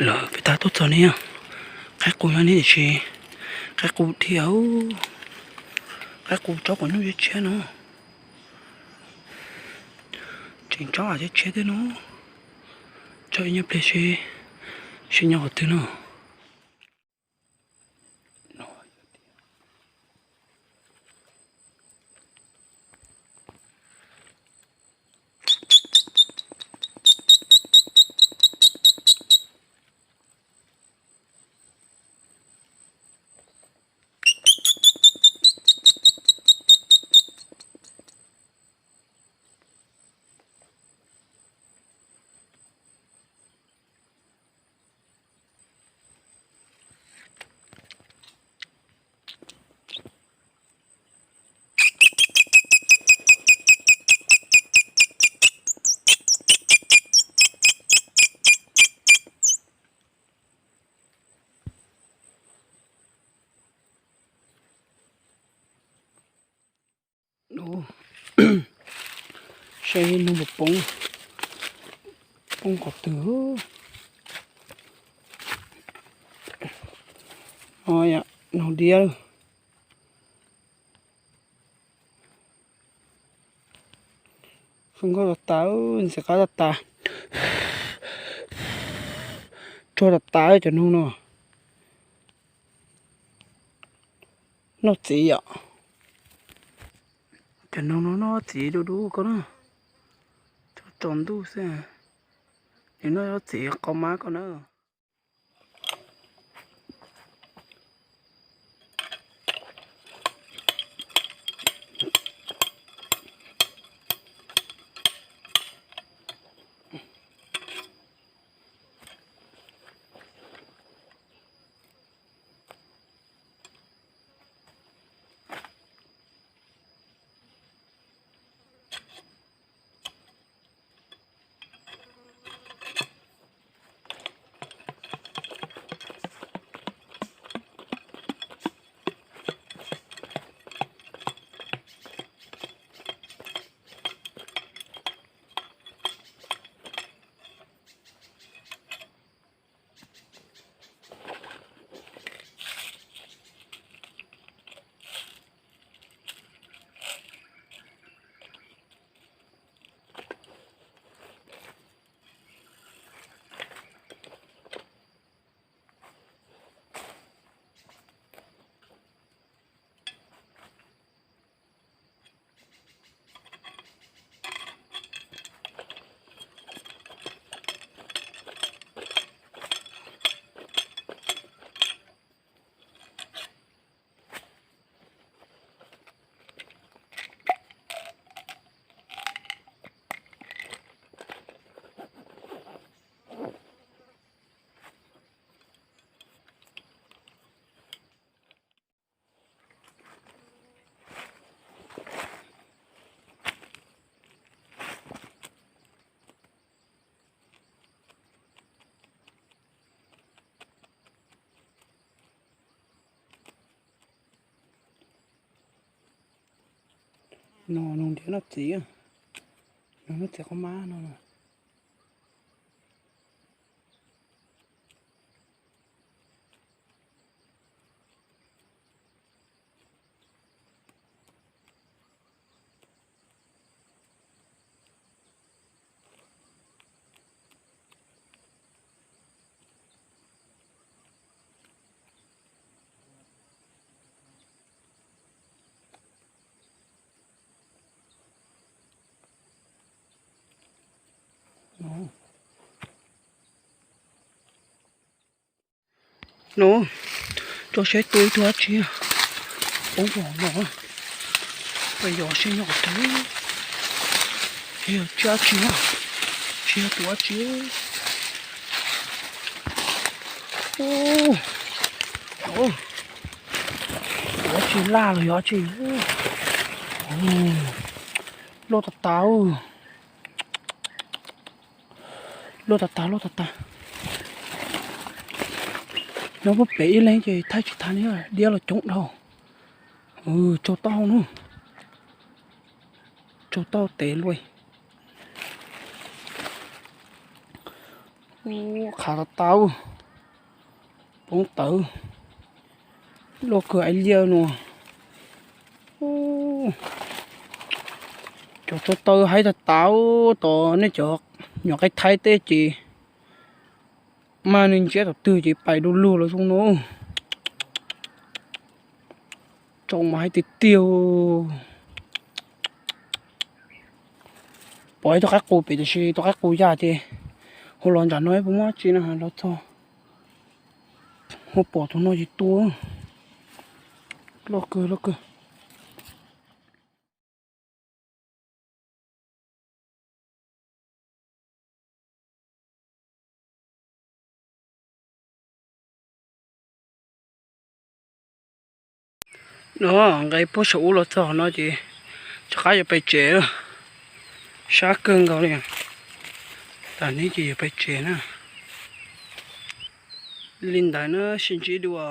Lawv peb tag tuaj txog ne, qaib qus nyob ne tiam sis qaib qus dhia, qaib qus tsob quav nyuj tshiab tshiab no, tseem tsob tshiab tshiab thiab no. Tso ib nyuag pliag seb, seb nyob qhov twg no. Saib noog puas poob, poob qhov twg. Noog diab. Kawg nkaus tas tas, ntxim qab tas tas. Tsuag tas tas cov noog no. Noj txiv yom. Cov noog no noj txiv dub dub koj na. Tsaus ntuj xwb, nws noj txiv qau mab koj na. No noog nrhiav noj txiv, noog noj txiv qab mab no. No, tso saib tua ib tug dab tsi, poob hauv no, peb yos seb nyob qhov twg, tsis yog dab tsi, tsis yog tus dab tsi. Tus dab tsi laj los yog dab tsi, loj tas tas. Loj tas tas, loj tas tas. Nyob puag pem ib leeg ces thaij tsis tau li, diab los coob dhau. Tsaug tau na, tsaug tau tes luaj. Ub, qhav tas tas, poob tawv, loj kawg ib liaj no. Cov tsov taw haib tas tas, tos nej cov nyuam qaib thaib teb ces maj nej ntsiab tom twg ces pais du lug los zoo no. Tsoom mas haib tiag tiag. Pom ib tug qaib qus pem tiam sis tus qaib qus yaj ces hu los nram no puas muaj dab tsi no los txog. Hu pom tus no ces tua. Loj kawg loj kawg. No nqe puag saum ub los txog no ces rov qab yuav pais tsev lawm. Sab kawg nkaus li. Tas neb ces yuav pais tsev na. Li ntawd na, sib ntsib dua.